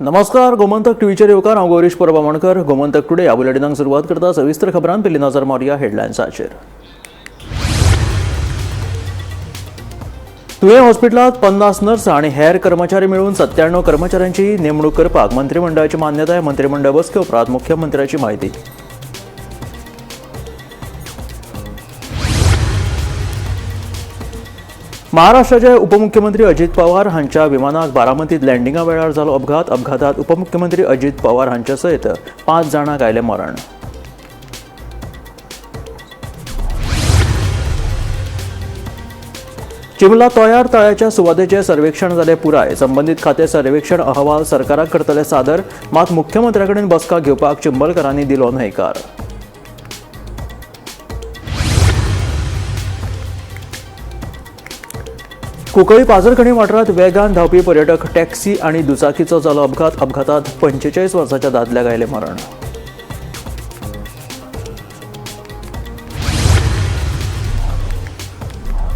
नमस्कार, गोमंतक टीव्हीचेर येवकार. हांव गौरीश परब आमोणकर. गोमंतक टुडे ह्या बुलेटिनाक सुरवात करता. सविस्तर खबरान पयलीं नजर मारुया हेडलायन्साचेर. तुयें हॉस्पिटलांत 50 नर्स आनी हेर कर्मचारी मेळून 97 कर्मचाऱ्यांची नेमणूक करपाक मंत्रिमंडळाची मान्यताय. मंत्रिमंडळ बसके उपरांत मुख्यमंत्र्याची म्हायती. महाराष्ट्राचे उपमुख्यमंत्री अजित पवार हांच्या विमानाक बारामतीत लँडिंगा वेळार जालो अपघात. अपघातात उपमुख्यमंत्री अजित पवार हांचे सयत 5 जाणांक आयलें मरण. चिमला तोयार तळ्याच्या सुवातेचें सर्वेक्षण जालें पुराय. संबंदीत खातें सर्वेक्षण अहवाल सरकाराक करतले सादर. मात मुख्यमंत्र्या कडेन बसका घेवपाक चिंबलकरांनी दिलो न्हयकार. कुंकळी पाजरखणी वाठारांत वेगान धांवपी पर्यटक टॅक्सी आनी दुचाकीचो जालो अपघात. अपघातात 45 वर्साच्या दादल्याक आयलें मरण.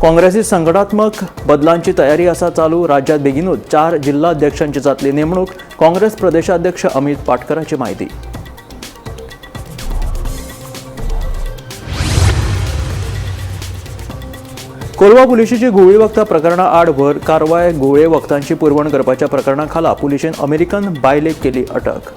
काँग्रेसीत संघटनात्मक बदलांची तयारी आसा चालू. राज्यात बेगीनूच 4 जिल्हाध्यक्षांची जातली नेमणूक. काँग्रेस प्रदेशाध्यक्ष अमित पाटकराची म्हायती. कोलवा पुलिशेची घुंवळे वखदां प्रकरणा आड भर कारवाय. घुंवळे वखदांची पुरवण करपाच्या प्रकरणा खाला पुलिशेन अमेरिकन बायलेक केली अटक.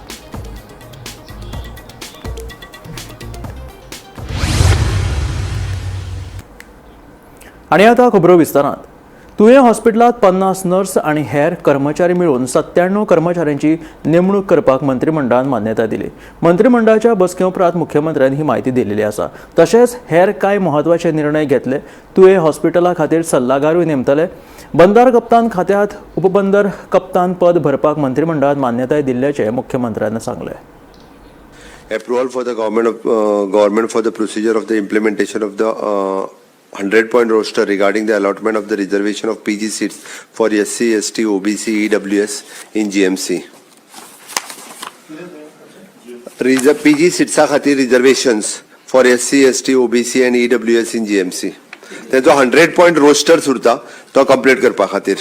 आनी आतां खबरो विस्तारात. तुयें हॉस्पिटलांत 50 नर्स आनी हेर कर्मचारी मेळून 97 कर्मचाऱ्यांची नेमणूक करपाक मंत्रिमंडळान मान्यताय दिली. मंत्रिमंडळाच्या बसके उपरांत मुख्यमंत्र्यांनी ही म्हायती दिलेली आसा. तशेंच हेर कांय म्हत्वाचे निर्णय घेतले. तुयें हॉस्पिटला खातीर सल्लागारूय नेमतले. बंदर कप्तान खात्यांत उपबंदर कप्तान पद भरपाक मंत्रिमंडळान मान्यताय दिल्ल्याचें मुख्यमंत्र्यान सांगलें. Approval for the government for the procedure of the implementation of the 100 point roster regarding the allotment of the reservation of PG seats for SC, ST, OBC, EWS in GMC. PG seats खातीर reservations for SC, ST, OBC and EWS in GMC. तेजो 100 point roster उरता, तो complete करपा खातीर.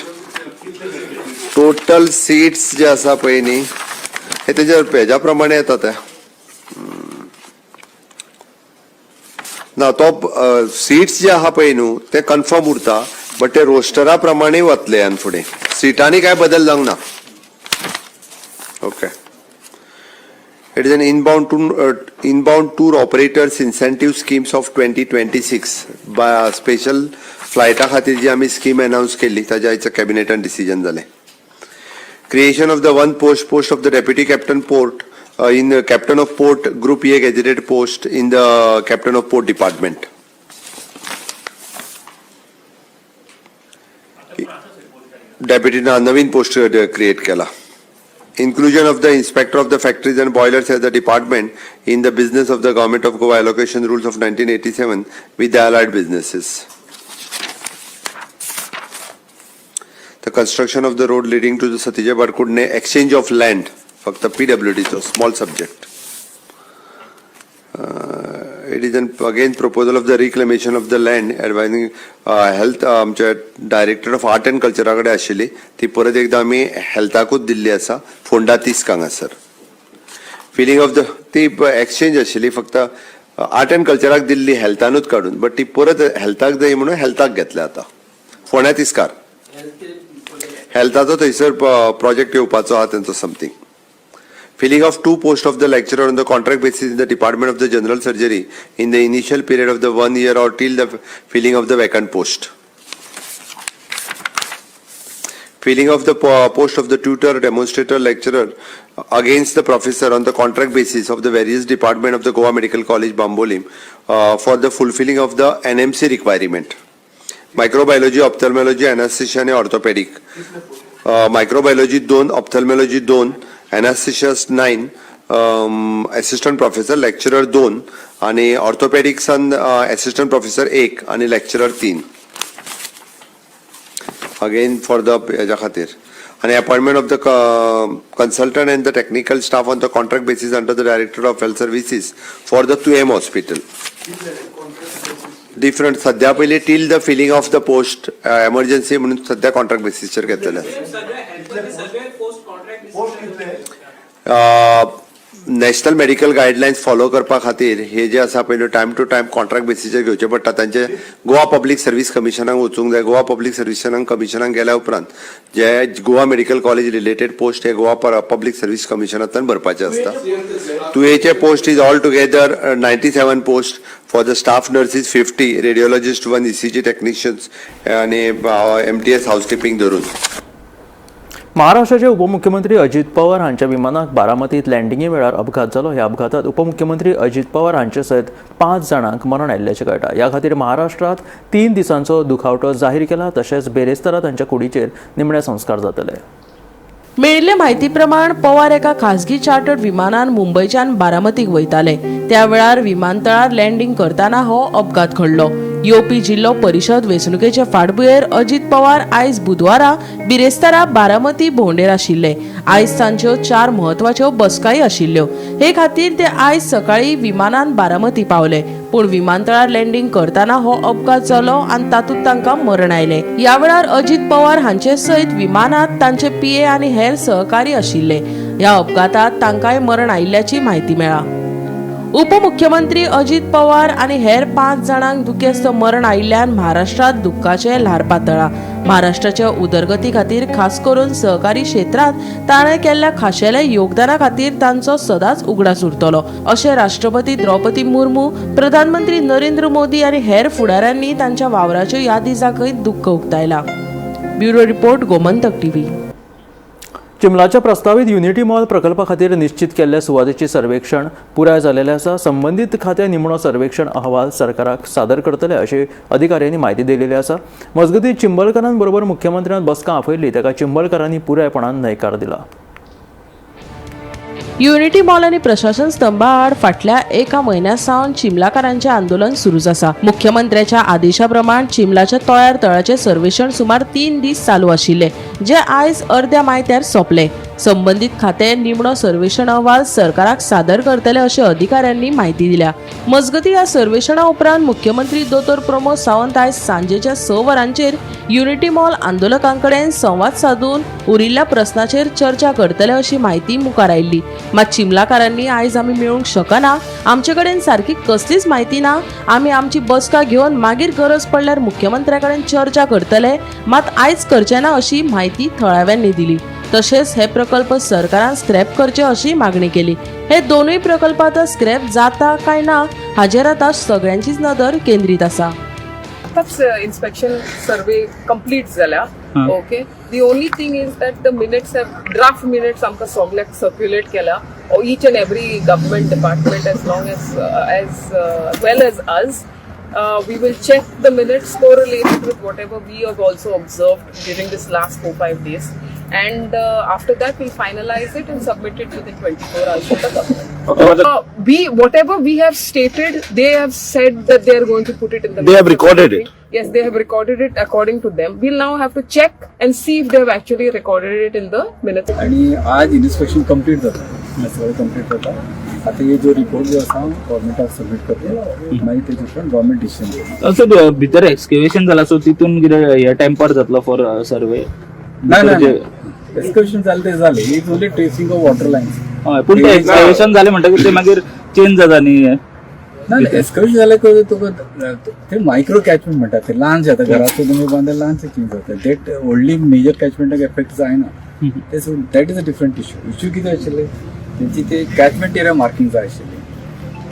Total seats जे आसा पळय न्ही, हे तेज्या हेज्या प्रमाणे येता ते. ना, तो सीट्स जे आहा पळय न्हू, ते कन्फर्म उरता, बट ते रोस्टरा प्रमाणे वतले. ह्यान फुडें सिटांनी काय बदल जावंक ना. Okay, it is an inbound tour operators incentive schemes of 2026. Special फ्लायटा खातीर जी आमी स्कीम अनावन्स केल्ली, ताज्या आयच्या कॅबिनेटान डिसिजन जालें. Creation of the one post, post of the deputy captain port in the captain of port group A gazetted post in the captain of port department. Deputy ना, नवीन post create केला. Inclusion of the inspector of the factories and boilers as a department in the business of the Government of Goa Allocation Rules of 1987 with the allied businesses. The construction of the road leading to the Satija Badkudne exchange of land, फक्त PWD चो small subject. It is an again proposal of the reclamation of the land advising health, आमच्या director of art and कल्चरा कडेन आशिल्ली, ती परत एकदा आमी हेल्थाकूच दिल्ली आसा, फोंडा तिस्क हांगासर. फिलिंग ऑफ the ती एक्सचेंज आशिल्ली, फक्त आर्ट अँड कल्चराक दिल्ली हेल्थानूच काडून, बट ती परत हेल्थाक जाय म्हणून हेल्थाक घेतल्या आतां फोंड्या तिस्कार. हेल्थाचो थंयसर प्रोजेक्ट येवपाचो आहा तेंचो something. Filling of two posts of the lecturer on the contract basis in the Department of the General Surgery in the initial period of the one year or till the filling of the vacant post. Filling of the post of the tutor, demonstrator, lecturer against the professor on the contract basis of the various department of the Goa Medical College, Bambolim, for the fulfilling of the NMC requirement. Microbiology, ophthalmology, anesthesia आणि orthopedic. Microbiology दोन, ऑप्थल्मॉलॉजी दोन, anaesthetist 9, assistant professor lecturer दोन आणि ऑर्थोपेडिक्सान assistant professor एक आणि lecturer तीन, again for the हेज्या खातीर. आणि appointment of the consultant and the technical staff on the contract basis under the Director of Health Services for the Tuem Hospital. Different सध्या पयलीं till the filling of the post, emergency म्हणून सध्या contract बेसीसचेर घेतलेले. सगळे हेल्थाचे सगळे post contract post कितले? National medical guidelines follow करपा खातीर हे जे आसा पयलू टायम टू टायम कॉन्ट्रॅक्ट बेसीचेर घेवचे पडटा. तांचे गोवा पब्लीक सर्वीस कमिशनाक वचूंक जाय. गोवा पब्लीक सर्विसांक कमिशनाक गेल्या उपरांत जे Goa medical college related post हे गोवा पब्लीक सर्वीस कमिशनांतल्यान भरपाचे आसता. तुयेचे post is all together 97 post for the staff nurses, 50 radiologist, 1 ECG technicians आणि एमटीएस हाऊसकीपिंग धरून. महाराष्ट्राचे उपमुख्यमंत्री अजित पवार हांच्या विमानाक बारामतीत लँडिंगे वेळार अपघात जालो. ह्या अपघातात उपमुख्यमंत्री अजित पवार हांचे सयत 5 जाणांक मरण आयिल्ल्याचें कळटा. ह्या खातीर महाराष्ट्रात 3 दिसांचो दुखावटो जाहीर केला. तशेंच बेरेस्तारा तांच्या कुडीचेर निमणे संस्कार जातले. मेळिल्ले म्हायती प्रमाण पवार एका खासगी चार्टर्ड विमानान मुंबयच्यान बारामतीक वयताले. त्या वेळार विमानतळार लँडींग करतना हो अपघात घडलो. येवपी जिल्लो परिशद वेंचणुकेचे फाटभुंयेर अजित पवार आयज बुधवारा बिरेस्तारा बारामती भोंवडेर आशिल्ले. आयज तांच्यो 4 म्हत्वाच्यो बसकाय आशिल्ल्यो. हे खातीर ते आयज सकाळी विमानान बारामती पावले, पूण विमानतळार लँडींग करतना हो अपघात जालो आनी तातूंत तांकां मरण आयलें. ह्या वेळार अजित पवार हांचे सयत विमानात तांचे पीए आनी हेर सहकारी आशिल्ले. ह्या अपघातात तांकांय मरण आयिल्ल्याची म्हायती मेळ्ळा. उपमुख्यमंत्री अजित पवार आनी हेर 5 जाणांक दुखेस्त मरण आयिल्ल्यान महाराष्ट्रात दुख्खाचें ल्हार पातळ्ळां. महाराष्ट्राच्या उदरगती खातीर खास करून सहकारी क्षेत्रांत ताणें केल्ल्या खाशेल्या योगदाना खातीर तांचो सदांच उगडास उरतलो अशें राष्ट्रपती द्रौपदी मुर्मू, प्रधानमंत्री नरेंद्र मोदी आनी हेर फुडाऱ्यांनी तांच्या वावराच्यो यादी दाखयत दुख्ख उक्तायलां. Bureau report, Gomantak TV. चिंबलाच्या प्रस्तावीत युनिटी मॉल प्रकल्पा खातीर निश्चित केल्ल्या सुवातेची सर्वेक्षण पुराय जालेलें आसा. संबंदीत खातें निमणो सर्वेक्षण अहवाल सरकाराक सादर करतले अशी अधिकाऱ्यांनी म्हायती दिलेली आसा. मजगतीं चिंबलकारांबरोबर मुख्यमंत्र्यान बसका आपयल्ली ताका चिंबलकारांनी पुरायपणान न्हयकार दिला. युनिटी मॉल आनी प्रशासन स्तंभा आड फाटल्या एका म्हयन्या सावन चिमलाकारांचें आंदोलन सुरूच आसा. मुख्यमंत्र्याच्या आदेशा प्रमाण चिमलाच्या तळ्यार तळाचें सर्वेक्षण सुमार 3 दीस चालू आशिल्लें, जें आयज अर्द्या मायत्यार सोंपलें. संबंदीत खातें निमणो सर्वेक्षण अहवाल सरकाराक सादर करतले अशें अधिकाऱ्यांनी म्हायती दिल्या. मजगतीं ह्या सर्वेक्षणा उपरांत मुख्यमंत्री दोतोर प्रमोद सावंत आयज सांजेच्या 6 वरांचेर युनिटी मॉल आंदोलकां कडेन संवाद सादून उरिल्ल्या प्रस्नाचेर चर्चा करतले अशी म्हायती मुखार आयिल्ली. मात चिमलाकारांनी आयज आमी मेळूंक शकना, आमचे कडेन सारकी कसलीच म्हायती ना, आमी आमची बसका घेवन मागीर गरज पडल्यार मुख्यमंत्र्या कडेन चर्चा करतले, मात आयज करचे ना अशी म्हायती थळाव्यांनी दिली. तशेंच हे प्रकल्प सरकारान स्क्रॅप करचे अशी मागणी केली. हे दोनूय प्रकल्प आतां स्क्रॅप जाता काय ना हाजेर आतां सगळ्यांचीच नदर केंद्रीत आसा. आतांच इन्स्पेक्शन सर्वे कंप्लीट जाल्या. Okay, the only thing is that the minutes have draft minutes आमकां सगल्याक सर्क्युलेट केल्या, each and every government department as well as us. We will check the minutes, correlate with whatever we have also observed during this last 4-5 days, and after that we'll finalize it and submit it within 24 hours to the government. We whatever we have stated, they have said that they are going to put it in the They have minutes of recorded the it. meeting. Yes, they have recorded it according to them. We'll now have to check and see if they have actually recorded it in the minutes. आणि आज inspection complete जाता, सगळें complete जाता. आतां हे जो report जो आसा गव्हर्मेंटाक सबमीट करता, मागीर तेजे उपरांत गव्हर्मेंट डिसिजन घेता. असो भितर एक्सकेवेशन जाला, सो तितून कितें हे टेम्पर जातलो फॉर सर्वे? ना ना, एक्सकर्शन जालें तें जालें. Is only tracing of water lines. हय, पूण ते एक्सकेवेशन जालें म्हणटकीर ते मागीर चेंज जाता न्ही हे. ना, एक्सकर्शन जालें की तुका ते मायक्रो कॅचमेंट म्हणटात, ते ल्हानशें. आतां घराचो तुमी बांदल्यार ल्हानशें चेंज जाता. That व्हडली मेजर कॅचमेंटाक एफेक्ट जायना ते. So that is a different issue. Issue कितें आशिल्लें, तेंची ते कॅचमेंट एरिया मार्किंग जाय आशिल्ली.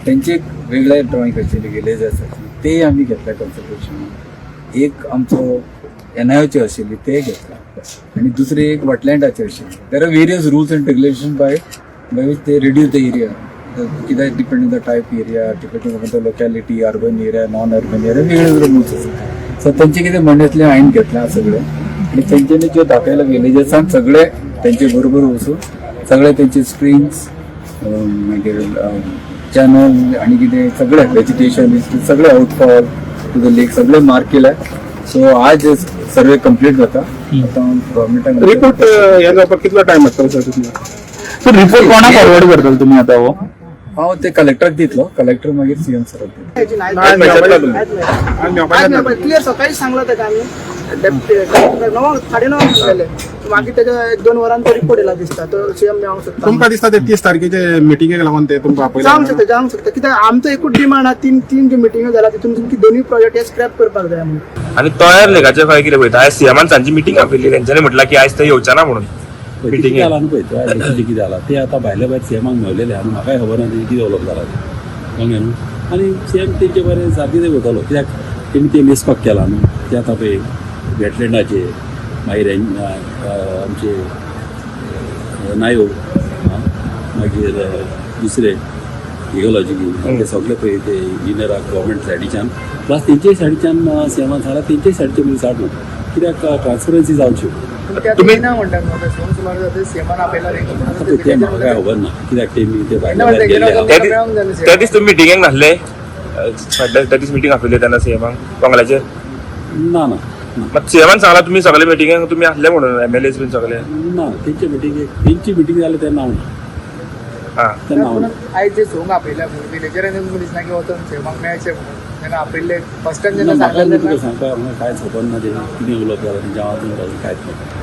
तेंची एक वेगळे ड्रॉइंग आशिल्ली विलेजर्साची, ते आमी घेतल्या कन्सल्टेशन. एक आमचो एनआयओची आशिल्ली, ते घेतला आनी दुसरी एक वेटलँडाची आशिल्ली. There are various rules and regulation by which they reduce the area, कित्याक depend on the type area, depending upon the locality, urban area, non urban area, वेगळे वेगळे रुल्स आसात. सो तेंचे कितें म्हणणें आसलें, हांवें घेतलां सगळें आनी तेंच्यांनी ज्यो दाखयला विलेजर्सान सगळे तेंचे बरोबर वचून सगळे तेंचे स्ट्रीम्स, मागीर चॅनल आनी कितें सगळे वेजिटेशन, सगळे आउटफॉल टू the lake सगळे मार्क केले. सो आज सर्वे कंप्लीट जाता आतां गव्हर्मेंटान. रिपोर्ट हे जावपाक कितलो टायम लागतलो सर तुमकां? सो रिपोर्ट कोणाक फॉरवर्ड करतले तुमी आतां हो? हांव ते कलेक्टराक दितलो, कलेक्टर मागीर सीएम सराक दितलो. आज मेळटला तुमी? आज मेळपाक क्लियर सकाळीच सांगलं ताका आमी. डेप्युटी 9 9:30 सांगलेले. मागीर तेच्या 1-2 वरान तो रिपोर्ट येयला दिसता, तो सीएम मेळोंक सोदता. तुमकां दिसता ते 30 तारखेचे मिटिंगेक लागून ते तुमकां आपयला? जावंक शकता, जावंक शकता. कित्याक आमचो एकूच डिमांड आहा, तीन तीन ज्यो मिटिंग्यो जाल्या तितून की दोनूय प्रोजेक्ट हे स्क्रॅप करपाक जाय म्हणून. आनी तयार लेगाचे खंय कितें पळयता, आयज सीएमान सांजची मिटींग आपयल्ली, तेंच्यांनी म्हटलां की आयज ते येवचे ना म्हणून कितें मिटिंगेक. जालां न्हू पळय, तो कितें जालां ते आतां भायले भायर सीएमाक मेळलेले आनी म्हाकाय खबर ना तें कितें उलोवप जालां तें, कळ्ळें न्हू. आनी सीएम तेंचे बरें सारकें ते वतालो, कित्याक तेणी ते मेजपाक केलां न्हू ते आतां पळय वेटलँडाचे, मागीर आमचे नायो, मागीर दुसरे इकोलॉजिकल, ते सगळे पळय ते इंजिनियराक गव्हर्मेंट सायडीच्यान प्लस तेंच्याय सायडीच्यान सीएमान सांगलां, तेंच्याय सायडीचे मनीस हाड न्हू, कित्याक ट्रान्सपरन्सी जावची. तुम्ही ना म्हणटा सुमार सीएमान आपयला. आतां ते म्हाका काय खबर ना, कित्याक ते ते भायले भायर गेल्ले आहा. त्या दीस तुमी मिटिंगेक नासले फाटल्या, त्या दीस मिटींग आपयल्ली तेन्ना सीएमाक बंगल्याचेर? ना ना ना. मात सीएमान सांगलां तुमी सगळे मिटिंगेक तुमी आसले म्हणून, एम एल एस बीन सगळे. ना, तेंच्या मिटिंगेक तेंची मिटींग जाली तेन्ना हांव ना, तेन्ना हांव ना. आयज जे सोंग आपयल्या विलेजरांनी तुमकां दिसना की वचोन सीएमाक मेळचें म्हणून जेन्ना आपयल्ले फर्स्ट टायम ना, जेन्ना म्हाका सांगलें तुका तेन्ना सांगपाक म्हाका कांयच खबर ना तें कितें उलोवप जालां तेंच्या हांव अजून कांयच खबर.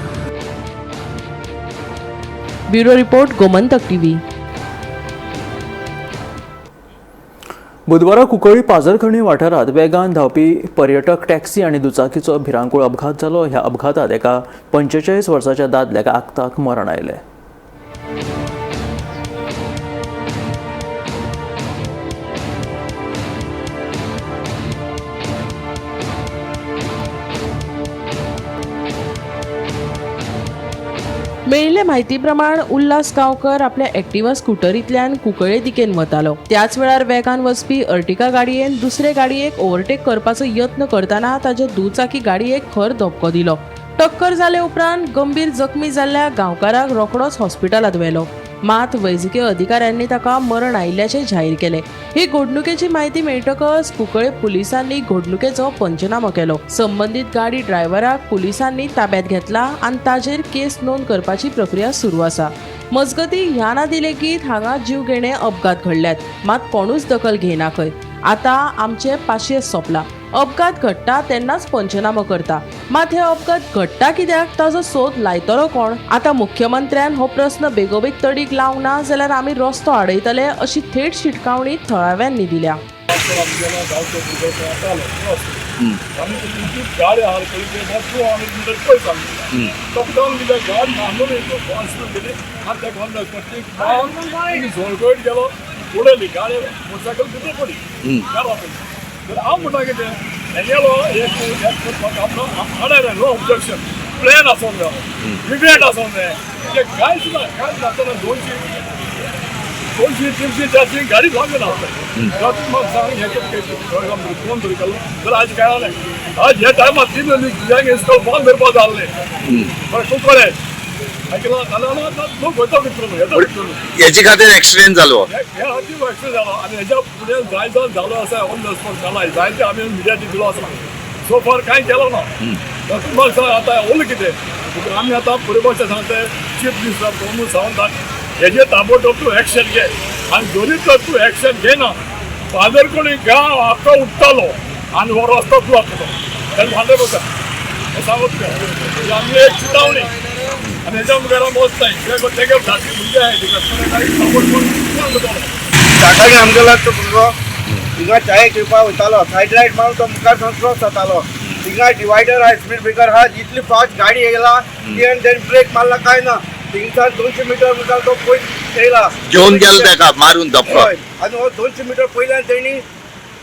Bureau report, Gomantak TV. बुधवारा कुंकळी पाझरखणी वाठारांत वेगान धांवपी पर्यटक टॅक्सी आनी दुचाकीचो भिरांकूळ अपघात जालो. ह्या अपघातांत एका 45 वर्साच्या दादल्याक आक्ताक मरण आयलें. मेळिल्ले म्हायती प्रमाण उल्हास गांवकर आपल्या एक्टिवा स्कुटरींतल्यान कुंकळे दिकेन वतालो. त्याच वेळार वेगान वचपी अर्टिगा गाडयेन दुसरे गाडयेक ओव्हरटेक करपाचो यत्न करतना ताचे दुचाकी गाडयेक खर धपको दिलो. टक्कर जाले उपरांत गंभीर जखमी जाल्ल्या गांवकाराक रोखडोच हॉस्पिटलांत व्हेलो. मात वैजकीय अधिकाऱ्यांनी ताका मरण आयिल्ल्याचें जाहीर केलें. ही घडणुकेची म्हायती मेळटकच कुंकळे पुलिसांनी घडणुकेचो पंचनामो केलो. संबंदीत गाडी ड्रायव्हराक पुलिसांनी ताब्यात घेतला आनी ताजेर केस नोंद करपाची प्रक्रिया सुरू आसा. मजगती ह्या नादी लेगीत हांगा जीवघेणे अपघात घडल्यात, मात कोणूच दखल घेयना खंय. आतां आमचें पाशियेस सोंपलां. अपघात घडटा तेन्नाच पंचनामो करता, मात हे अपघात घडटा कित्याक ताजो सोद लायतलो कोण? आतां मुख्यमंत्र्यान हो प्रस्न बेगोबेग तडीक लावंक ना जाल्यार आमी रस्तो आडयतले अशी थेट शिटकावणी थळाव्यांनी दिल्या. हांव म्हणटा कितें हेगेलो एक करपाक नो ऑब्जेक्शन, प्लॅन आसूंक जाय, इव्हेंट आसूंक जाय, ते कांयच ना, कांयच नासतना 200 300 400 गाडी लागून आसता. म्हाका सांग हें कोण तरी केलो जाल्यार आज कळ्ळें. आज ह्या टायमार 3 इन्स्टॉल बंद करपाक जाल्लें, बरें कुंकळे आयकलां जाल्यार लोक वयता भितर येता भितर. हेजे खातीर एक्सिडेंट जालो, हे खातीर एक्सिडेंट जालो आनी हेज्या फुडें जाय जावन जालो आसा, ऑन the spot जाला, जायते आमी मिडियाचेर दिलो आसा. सो फार कांय केलो ना. म्हाका सांग आतां उरलें कितें? आमी आतां परिभाशा सांगता चीफ मिनिस्टर प्रमोद सावंताक हेजे ताबडतोब तूं एक्शन घे, आनी जरी तर तूं एक्शन घेना पादरकोणी गांव आख्खो उठ्ठालो आनी हो रस्तो ब्लॉक जाता. तेन्ना 100% हें सांगू तुका, ही आमची एक चितावणी. आनी हेज्या मुखार आमी वचनाय, कित्याक तेगे धाकटी भुरगीं आहाय, सपोर्ट कोण करतलो? काकाने आमगेलो तो भुरगो हिंगा चाय घेवपाक वयतालो, सायड लायट मारून तो मुखार सावन क्रॉस जातालो. हिंगा डिवायडर आहा, स्पीड ब्रेकर आहा, इतली फास्ट गाडी येयला की आनी तेणी ब्रेक मारला काय ना, थिंगसान 200 मिटर मुखार तो पयस येयला, घेवन गेलो तेका मारून धपको. हय, आनी हो 200 मिटर पयल्यान तेणी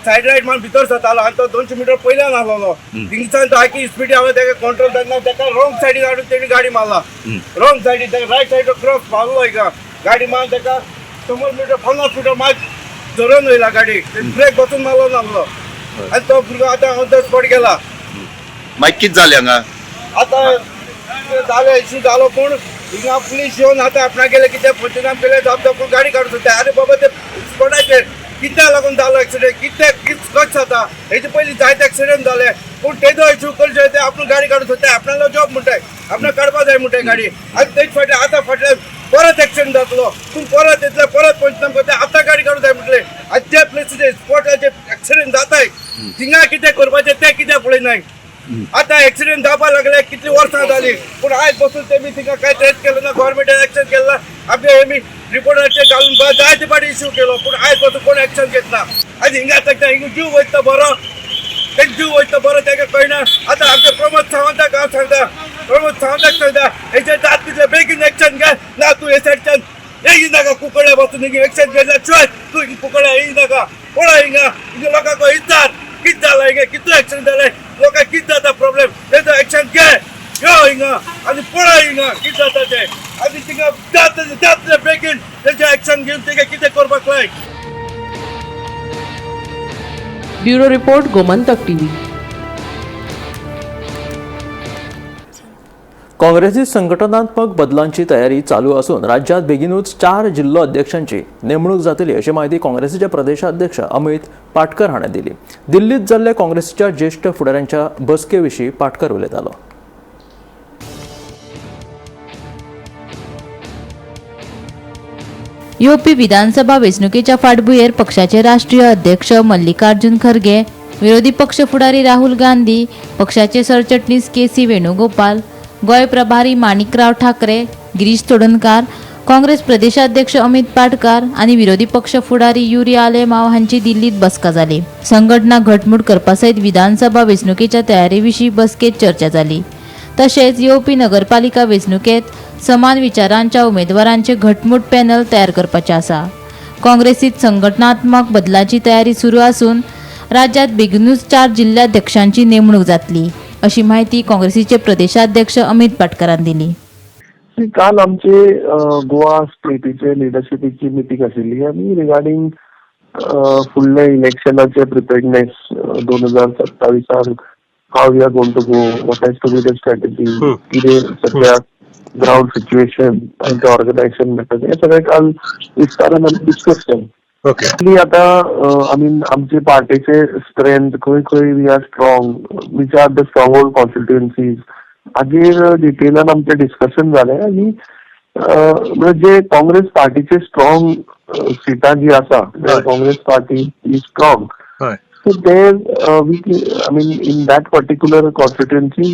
सायड लायट मारून भितर सरतालो आनी तो 200 मिटर पयल्यान आसलेलो. थिंगसान तो आखी स्पीड हांवें तेका कंट्रोल जायना, तेका रॉंग सायडीन हाडून तेणी गाडी मारला. रॉंग सायडीन तेका रायट सायडीन क्रॉस मारलो, हिंगा गाडी मारून तेका 100 मिटर 50 मिटर मात धरून वयला गाडी, ब्रेक बसून मारलो नासलो आनी तो भुरगो आतां ऑन the spot गेला. मागीर कितें जालें हांगा? आतां जालें इशू जालो, पूण हिंगा पुलीस येवन आतां आपणागेले कितें पंचनाम केले, जबाबदार पूण गाडी काडूंक सोदता. आरे बाबा, ते स्पॉटाचेर कित्याक लागून जालो एक्सिडेंट, कित्याक कशें जाता, हेजे पयलीं जायते एक्सिडेंट जाले, पूण तेजो इशू करचे ते आपूण गाडी काडूंक सोदता, आपणालो जॉब म्हणटाय, आपणाक काडपा जाय म्हणटाय गाडी. आनी तेज फाटल्यान आतां फाटल्यान परत एक्सिडेंट जातलो, तूं परत येतले, परत पंचनाम करता, आतां गाडी काडूंक जाय म्हटलें. आनी जे प्लेसीचेर स्पॉटाचेर एक्सिडेंट जाताय थिंगा कितें करपाचें तें कित्याक पळयनाय. आतां एक्सिडेंट जावपाक लागले कितली वर्सां जाली पूण आयज बसून तेमी थिंगा कांय ट्रेस केलें ना, गव्हर्मेंटान एक्शन केलें ना. आमचे हेमी रिपोर्टाचेर घालून जायते फावटी इश्यू केलो पूण आयज बसून कोण एक्शन घेतना. आनी हिंगा तांकां हिंगा जीव वयता बरो, तेंका जीव वयता बरो तांकां कळना. आतां आमचे प्रमोद सावंताक हांव सांगता, प्रमोद सावंताक सांगता हेचेर जात तितले बेगीन एक्शन घे ना तूं हे सायडच्यान येई नाका. कुंकळ्या बसून हिंगा एक्शन घेतला शिवाय तूं हिंगा कुंकळ्या येई नाका. पळय हिंगा हिंगा लोकांक विचार कितें जालां, हिंगा कितलो एक्सिडेंट जालें, लोकांक कितें जाता प्रॉब्लेम, तेजो एक्शन घे. यो हिंगा आनी पळय हिंगा कितें जाता तें आनी थिंगा जात जातले बेगीन तेजें एक्शन घेवन तेका कितें करपाक लाय. Bureau report, Gomantak TV. काँग्रेसीत संघटनात्मक बदलांची तयारी चालू असून राज्यात बेगीनूच 4 जिल्लो अध्यक्षांची नेमणूक जातली अशी माहिती काँग्रेसीचे प्रदेशाध्यक्ष अमित पाटकर हाणें दिली. दिल्लीत जाल्ल्या काँग्रेसीच्या ज्येष्ठ फुडाऱ्यांच्या बसके विशीं पाटकर उलयतालो. येवपी विधानसभा वेंचणुकेच्या फाटभुंयेर पक्षाचे राष्ट्रीय अध्यक्ष मल्लिकार्जुन खरगे, विरोधी पक्ष फुडारी राहुल गांधी, पक्षाचे सरचिटणीस के.सी. वेणुगोपाल, गोंय प्रभारी माणिकराव ठाकरे, गिरीश चोडणकार, काँग्रेस प्रदेशाध्यक्ष अमित पाटकार आनी विरोधी पक्ष फुडारी युरी आलेमाव हांची दिल्लीत बसका जाली. संघटना घटमूट करपा सयत विधानसभा वेंचणुकेच्या तयारे विशीं बसकेत चर्चा जाली. तशेंच येवपी नगरपालिका वेंचणुकेत समान विचारांच्या उमेदवारांचे घटमूट पॅनल तयार करपाचें आसा. काँग्रेसीत संघटनात्मक बदलाची तयारी सुरू आसून राज्यात बेगीनूच 4 जिल्हाध्यक्षांची नेमणूक जातली अशी माहिती काँग्रेसीचे प्रदेशाध्यक्ष अमित पाटकरान दिली. काल आमचे गोवा स्टेटीचे लिडरशिपीची मिटींग आशिल्ली आनी रिगार्डींग फुडले इलेक्शनाचे प्रिपेर्डनेस 2027 how we are going to go, what has to be the strategy, कितें सद्या ग्रावंड सिच्युएशन आनी ते ऑर्गनायझेशन मॅटर्स हे सगळें काल विस्तारान आमी डिस्कस केलें. ओके, आतां I mean आमचे पार्टीचे स्ट्रेंथ खंय खंय we are strong, which are the strong hold constituencies हाजेर डिटेलान आमचें डिस्कशन जालें. आनी म्हणजे जे काँग्रेस पार्टीचे स्ट्रॉंग सिटां जी आसा, Congress party is strong, so there we I mean in that particular constituency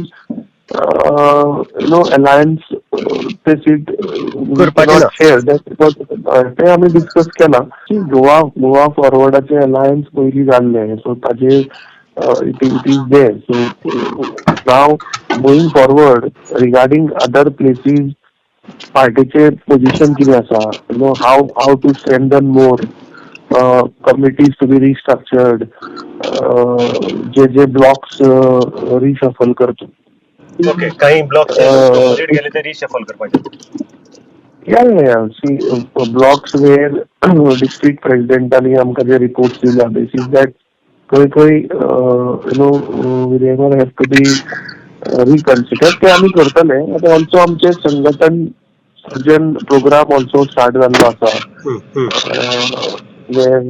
you know alliance ते सीट शेअर ते आमी डिस्कस केला. गोवा गोवा फॉरवर्डाचे अलायन्स पयलीं जाल्ले, सो ताजेर it is there. So now moving forward regarding other places पार्टीचे position कितें आसा, you know how to strengthen more, committees to be restructured, J J blocks reshuffle करतो. ओके, काही ब्लॉक्स गेले ते रिशफल करपाचे. Yeah. See, blocks where district प्रेसिडेंटांनी आमकां जे reports दिल्या बेसीस that खंय खंय you know wherever have to be reconsider ते आमी करतले. आतां ऑल्सो आमचे संघटन सर्जन प्रोग्राम ऑल्सो स्टार्ट जाल्लो आसा, where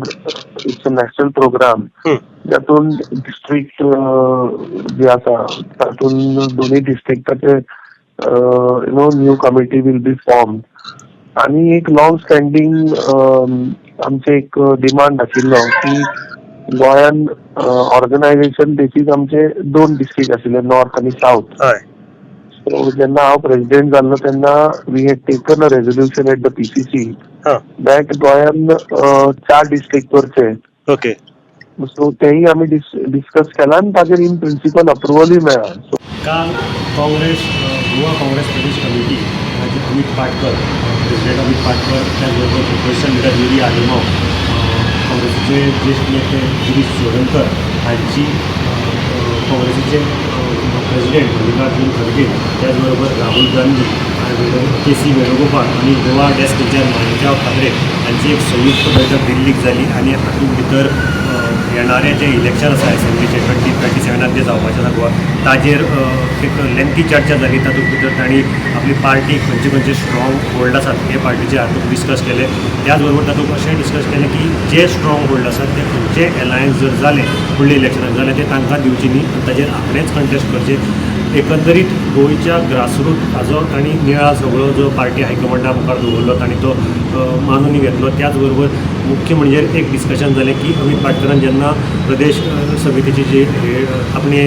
it's a national program जातून डिस्ट्रिक्ट जे आसा तातून दोनूय डिस्ट्रिक्टाचे you know new committee will be form. आनी एक लॉंग स्टँडींग आमचे एक डिमांड आशिल्लो की गोंयान ऑर्गनायझेशन बेसीस आमचे 2 डिस्ट्रिक्ट आशिल्ले, नॉर्थ आनी सावथ. सो जेन्ना हांव प्रेसिडेंट जाल्लो तेन्ना we had taken a resolution at the PCC that गोंयान 4 डिस्ट्रिक्ट करचे. ओके, सो तेही आमी डिस्कस केला आनी ताजेर इन प्रिंसिपल अप्रुवलूय मेळ्ळा. काल काँग्रेस गोवा काँग्रेस प्रदेश कमिटी अमित पाटकर, प्रेसिडेंट अमित पाटकर, त्याचबरोबर ऑपोजिशन लिडर युरी आलेमाव, काँग्रेसीचे ज्येष्ठ नेते गिरीश चोडणकर हांची काँग्रेसीचे प्रेसिडेंट मल्लिकार्जुन खरगे, त्याचबरोबर राहुल गांधी, के.सी. वेणुगोपाल आनी गोवा डेस्क इंचार्ज माणिकराव ठाकरे हांची एक संयुक्त बैठक दिल्लीक जाली. आनी हातूंत भितर येणारे जे इलेक्शन आसा एसेंब्लीचे 2027 जे जावपाचें आसा गोवा, ताजेर एक लेंथी चर्चा जाली. तातूंत भितर तांणी आपली पार्टी खंयचे खंयचे स्ट्रॉंग होल्ड आसात हे पार्टीचे हातूंत डिस्कस केले. त्याच बरोबर तातूंत अशें डिस्कस केलें की जे स्ट्रॉंग होल्ड आसात ते खंयचे एलायन्स जर जाले फुडले इलेक्शनाक जाल्यार ते तांकां दिवचे न्ही आनी ताजेर आपणेच कंटेस्ट करचे. एकंदरीत गोंयच्या ग्रासरूट हाजो तांणी नियाळ सगळो जो पार्टी हायकमांडा मुखार दवरलो, तांणी तो मानून घेतलो. त्याच बरोबर मुख्य म्हणजे एक डिस्कशन जालें की अमीत पाटकरान जेन्ना प्रदेश समितीची जी आपणे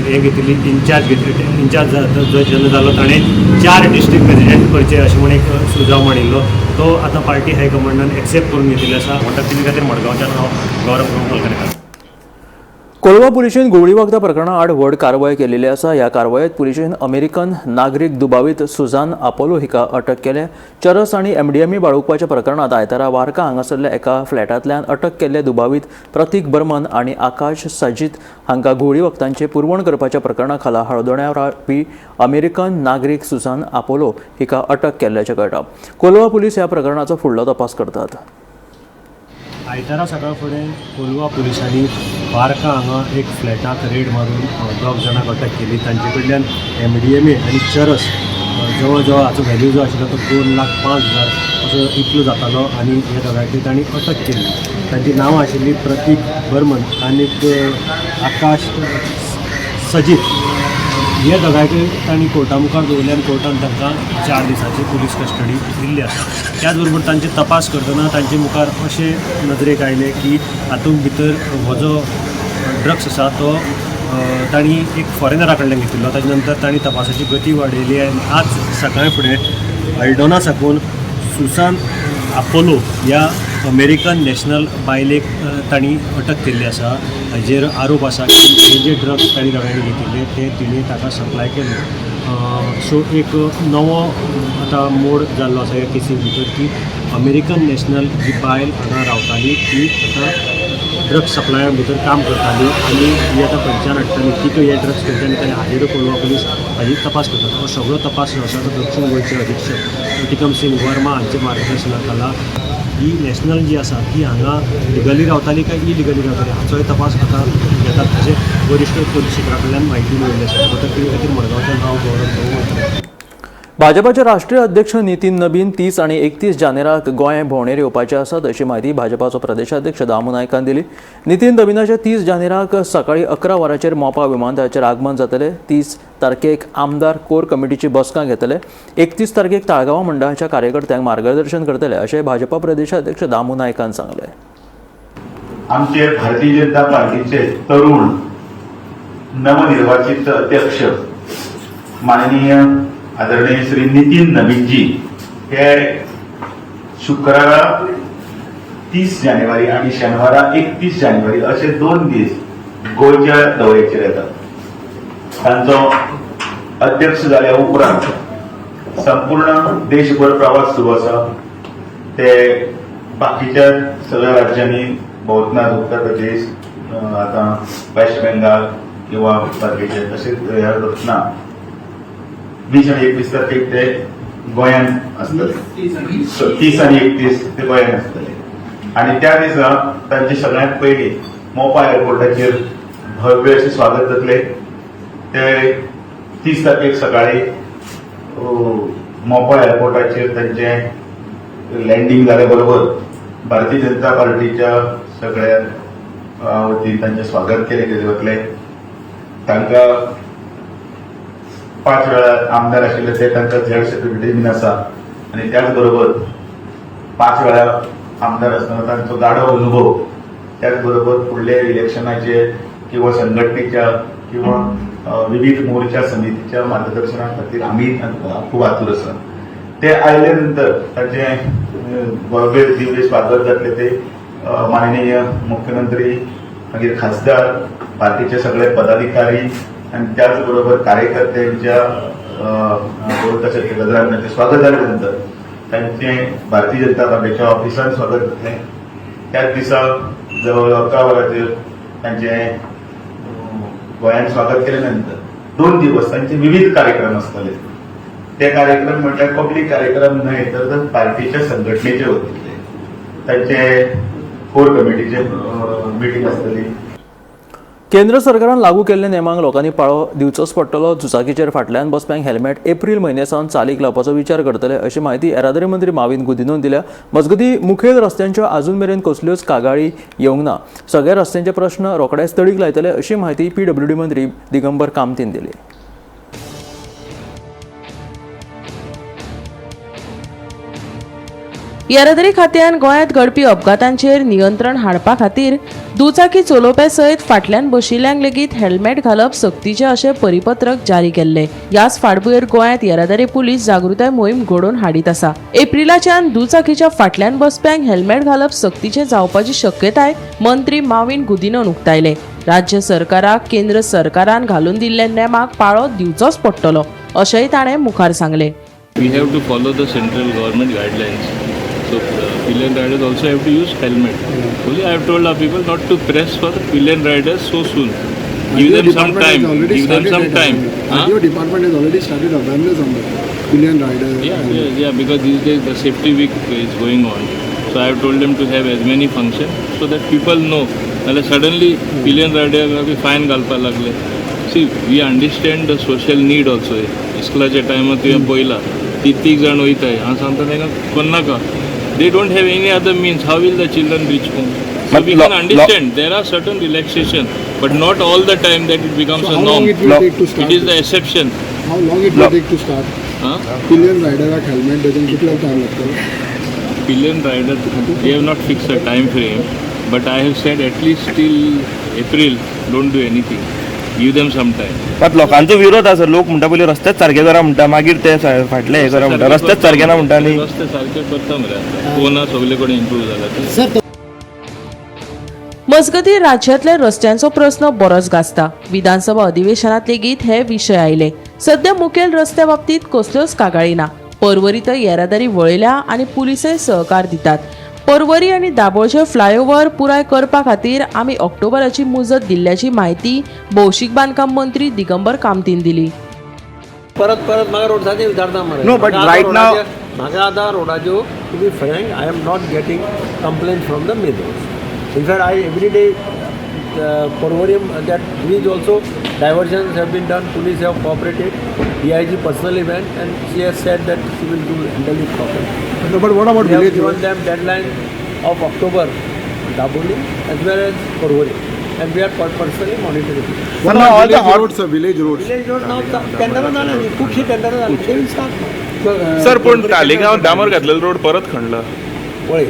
हें घेतिल्ली इन्चार्ज घेतिल्ली, इन्चार्ज जो जेन्ना जालो ताणें 4 डिस्ट्रिक्ट प्रेजिडेंट करचे अशें म्हूण एक सुझाव मांडिल्लो, तो आतां पार्टी हायकमांडान एक्सेप्ट करून घेतिल्लो आसा. म्हणटा तिचे खातीर मडगांवच्यान हांव गौरव प्रभू कलकणेकार. कोलवा पुलिशेन घुंवळी वखदां प्रकरणा आड व्हड कारवाय केलेली आसा. ह्या कारवायेत पुलिशेन अमेरिकन नागरीक दुबावीत सुझान आपोलो हिका अटक केल्या. चरस आनी एमडीएमए बाळगुपाच्या प्रकरणांत आयतारा वार्का हांगासरल्या एका फ्लॅटांतल्यान अटक केल्ले दुबावीत प्रतीक बर्मन आनी आकाश साजीत हांकां घुंवळी वखदांचें पुरवण करपाच्या प्रकरणा खाला हळदोण्या रावपी अमेरिकन नागरीक सुझान आपोलो हिका अटक केल्ल्याचें कळटा. कोलवा पुलीस ह्या प्रकरणाचो फुडलो तपास करतात. आयतारा सकाळ फुडें कोलवा पुलिसांनी वार्का हांगा एक फ्लॅटाक रेड मारून 2 जाणांक अटक केली. तांचे कडल्यान एमडीएमए आनी चरस जवळ जवळ हाचो व्हॅल्यू जो आशिल्लो तो 2,05,000 असो इतलो जातालो आनी ह्या दोगांयकूय तांणी अटक केली. तांची नांवां आशिल्लीं प्रतीक बर्मन आनीक आकाश सजीत. हे दोगांयकूय तांणी कोर्टा मुखार दवरले आनी कोर्टान तांकां 4 दिसांची पुलीस कस्टडी दिल्ली आसा. त्याच बरोबर तांचे तपास करतना तांचे मुखार अशें नदरेक आयलें की हातूंत भितर हो जो ड्रग्स आसा तो तांणी एक फॉरेनरा कडल्यान घेतिल्लो. ताजे नंतर तांणी तपासाची गती वाडयली आनी आज सकाळी फुडें अल्डोना साकून सुसान आपोलो ह्या अमेरिकन नॅशनल बायलेक तांणी अटक केल्ली आसा. हाजेर आरोप आसा की हे जे ड्रग्स तांणी दोगांयनी घेतिल्ले ते तिणें ताका सप्लाय केल्ले. सो एक नवो आतां मोड जाल्लो आसा ह्या केसी भितर की अमेरिकन नॅशनल जी बायल हांगा रावताली ती आतां ड्रग्स सप्लाया भितर काम करताली आनी ही आतां खंयच्यान हाडटाली, तिका हे ड्रग्स खंयच्यान येताले हाजेर कोलवा पुलीस हाजी तपास करतात. हो सगळो तपास जो आसा तो दक्षिण गोंयचे अधीक्षक टिकम सिंग वर्मा हांच्या मार्गदर्शना खाला ही नॅशनल जी आसा ती हांगा लिगली रावताली काय इलिगली रावताली हाचोय तपास आतां घेतात अशें वरिश्ठ पोलीस सुत्रां कडल्यान म्हायती मेळिल्ली आसा. आतां ते खातीर मडगांवच्यान हांव गौरव प्रभू. भाजपाचे राष्ट्रीय अध्यक्ष नितीन नबीन 30 आनी 31 जानेराक गोंय भोंवडेर येवपाचे आसात अशी म्हायती भाजपाचो प्रदेशाध्यक्ष दामू नायकान दिली. नितीन नबीनाचे 30 जानेराक सकाळी 11 वरांचेर मोपा विमानतळाचेर आगमन जातले. 30 तारखेक आमदार कोर कमिटीची बसका घेतले. 31 तारखेक ताळगांव मंडळाच्या कार्यकर्त्यांक मार्गदर्शन करतले अशें भाजपा प्रदेशाध्यक्ष दामू नायकान सांगलें. आमचे भारतीय जनता पार्टीचे तरुण नवनिर्वाचित अध्यक्ष माननीय आदरणीय श्री नितीन नबीनजी हे शुक्रारा 30 जानेवारी आणि शेनवारा 31 जानेवारी असे 2 दीस गोंयच्या दौऱ्याचेर येतात. तांचो अध्यक्ष जाल्या उपरांत संपूर्ण देशभर प्रवास सुरू आसा. ते बाकीच्या सगळ्या राज्यांनी भोंवतना उत्तर प्रदेश, आतां वेस्ट बेंगाल किंवा बाकीचे तशेंच ह्या वतना 20 आनी 21 तारखेक ते गोंयांत आसतले. 30 आनी 31 ते गोंयांत आसतले आनी त्या दिसा तांचे सगळ्यांत पयलीं मोपा एअरपोर्टाचेर भव्य अशें स्वागत जातलें. ते 30 तारखेक सकाळी मोपा एअरपोर्टाचेर तांचें लँडींग जाले बरोबर भारतीय जनता पार्टीच्या सगळ्या वतीन तांचें स्वागत केलें वतलें. तांकां 5 वेळा आमदार आशिल्ले ते तांकां झेड सेक्युरिटी बीन आसा आनी त्याच बरोबर 5 वेळा आमदार आसतना तांचो गाढो अनुभव, त्याच बरोबर फुडले इलेक्शनाचे किंवा संघटनेच्या किंवा विविध मोर्चा समितीच्या मार्गदर्शना खातीर आमी खूब आतूर आसा. ते आयले नंतर तांचें भव्य दिव्य स्वागत जातलें. ते माननीय मुख्यमंत्री, मागीर खासदार, पार्टीचे सगळे पदाधिकारी आनी त्याच बरोबर कार्यकर्त्यांच्या तशें गजरान तांचें स्वागत जाले नंतर तांचें भारतीय जनता पार्टीच्या ऑफिसान स्वागत जातलें. त्याच दिसा जवळ 11 वरांचेर तांचें गोंयांत स्वागत केले नंतर 2 दिवस तांचे विविध कार्यक्रम आसतले. ते कार्यक्रम म्हटल्यार पब्लीक कार्यक्रम न्हय तर पार्टीच्या संघटनेचे वतींतले तांचे कोर कमिटीचे मिटींग आसतली. केंद्र सरकारान लागू केल्ल्या नेमांक लोकांनी पाळो दिवचोच पडटलो. दुचाकीचेर फाटल्यान बसप्यांक हेल्मेट एप्रील म्हयन्या सावन चालीक लावपाचो विचार करतले अशी म्हायती येरादारी मंत्री माविन गुदिन्होन दिल्या. मजगतीं मुखेल रस्त्यांच्यो आजून मेरेन कसल्योच कागाळी येवंक ना. सगळ्या रस्त्यांचे प्रश्न रोखडेच तडीक लायतले अशी म्हायती पीडब्ल्यूडी मंत्री दिगंबर कामतीन दिली. येरादारी खात्यान गोंयांत घडपी अपघातांचेर नियंत्रण हाडपा खातीर दुचाकी चलोवप्या सयत फाटल्यान बशिल्ल्यांक लेगीत हेल्मेट घालप सक्तीचें अशें परिपत्रक जारी केल्लें. ह्याच फाटभुंयेर गोंयांत येरादारी पुलीस जागृताय मोहीम घडोवन हाडीत आसा. एप्रिलाच्यान दुचाकीच्या फाटल्यान बसप्यांक हेल्मेट घालप सक्तीचें जावपाची शक्यताय मंत्री माविन गुदिन्होन उक्तायले. राज्य सरकाराक केंद्र सरकारान घालून दिल्ल्या नेमाक पाळो दिवचोच पडटलो अशेंय ताणें मुखार सांगलें. We have to follow the central government guidelines. So pillion riders also have to use helmet. Only I have told our people not to press for the pillion riders so soon. Give them some time. Give them some time. Huh? Your department has already started awareness on the pillion riders. Yeah, because these days the safety week is going on. So I have told them to have as many functions so that people know. Suddenly pillion rider fine घालपाक लागले. See, we understand the social need also. इस्कुलाच्या टायमार तुवें पळयला ती तीग जाण वयताय हांव सांगता तांकां कोन्नाका. They don't have any other means. How will the children reach home? So we can understand there are certain relaxation, but not all the time that it becomes So a how long norm. it will take to start? It is the exception. How long it will take to start? Huh? Pillion rider helmet doesn't कितलो time लागतो? Pillion rider, they have not fixed a time frame, but I have said at least till April, don't do anything. Give them some time. मात लोकांचो विरोध आसा, लोक म्हणटा पयलीं रस्तेच सारके करा म्हणटा, मागीर ते फाटले हे करा म्हणटा, रस्तेच सारके ना म्हणटा. आनी रस्ते सारके करता मरे आतां कोना सगळे कडेन इम्प्रूव जाला. मजगतीं राज्यांतल्या रस्त्यांचो प्रस्न बरोच गाजता. विधानसभा अधिवेशनात लेगीत हे विशय आयले. सध्या मुखेल रस्त्या बाबतींत कसल्योच कागाळी ना. पर्वरी तर येरादारी वळयल्या आनी पुलिसय सहकार दितात. पर्वरी आनी दाबोळचे फ्लायओव्हर पुराय करपा खातीर आमी ऑक्टोबराची मुजत दिल्ल्याची म्हायती भौशीक बांदकाम मंत्री दिगंबर कामतीन दिली. परत परत म्हाका रोड्साचेर विचारता मरे. No, but right now- म्हाका आतां रोडाच्यो, to be frank, I am not getting complaint from the main roads. In fact, I every day Porvorim that bridge also diversions have been done, police have cooperated, DIG personally went and she has said that she will do handle it properly. No, but what about We have village given roads? them deadline of October, Dabolim as well as Porvorim, and we are personally monitoring it. What now about all the village hot- roads, sir? Village roads. Village road now टेंडरां जालीं, खुबशीं टेंडरां जालीं, they will start now. Sir पूण तालिगांव डांबर घातलेलो road परत खणला. पळय,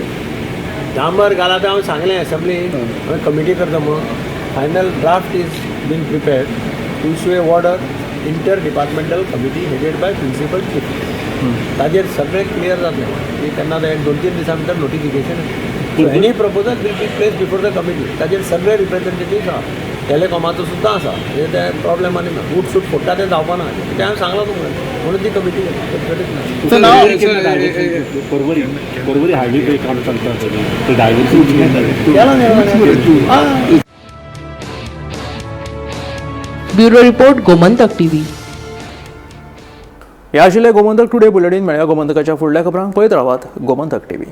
डांबर घाला तें हांवें सांगलें एसेंब्लीन, हांवें कमिटी करता म्हणून. Final draft is been prepared to issue a order inter departmental committee headed by principal chief. ताजेर सगळें क्लियर जातलें की तेन्ना ते एक 2-3 दिसां भितर notification, any proposal will be place before the committee. ताजेर सगळे रिप्रेझेंटेटिव्स आहा, टेलेकॉमाचो सुद्दां आसा, म्हणजे ते प्रॉब्लेम आनी ना. उठ सूट फोडटा तें जावपा ना, तें हांवें सांगलां तुमकां, म्हणून ती कमिटी ना. So now, Porvorim Porvorim highway काम चलता ते डायव्हर्शन. केलां न्ही. Bureau report, Gomantak TV. ह्या आशिल्लें गोमंतक टुडे बुलेटीन. मेळया गोमंतकाच्या फुडल्या खबरांक. पळयत रावात गोमंतक टीव्ही.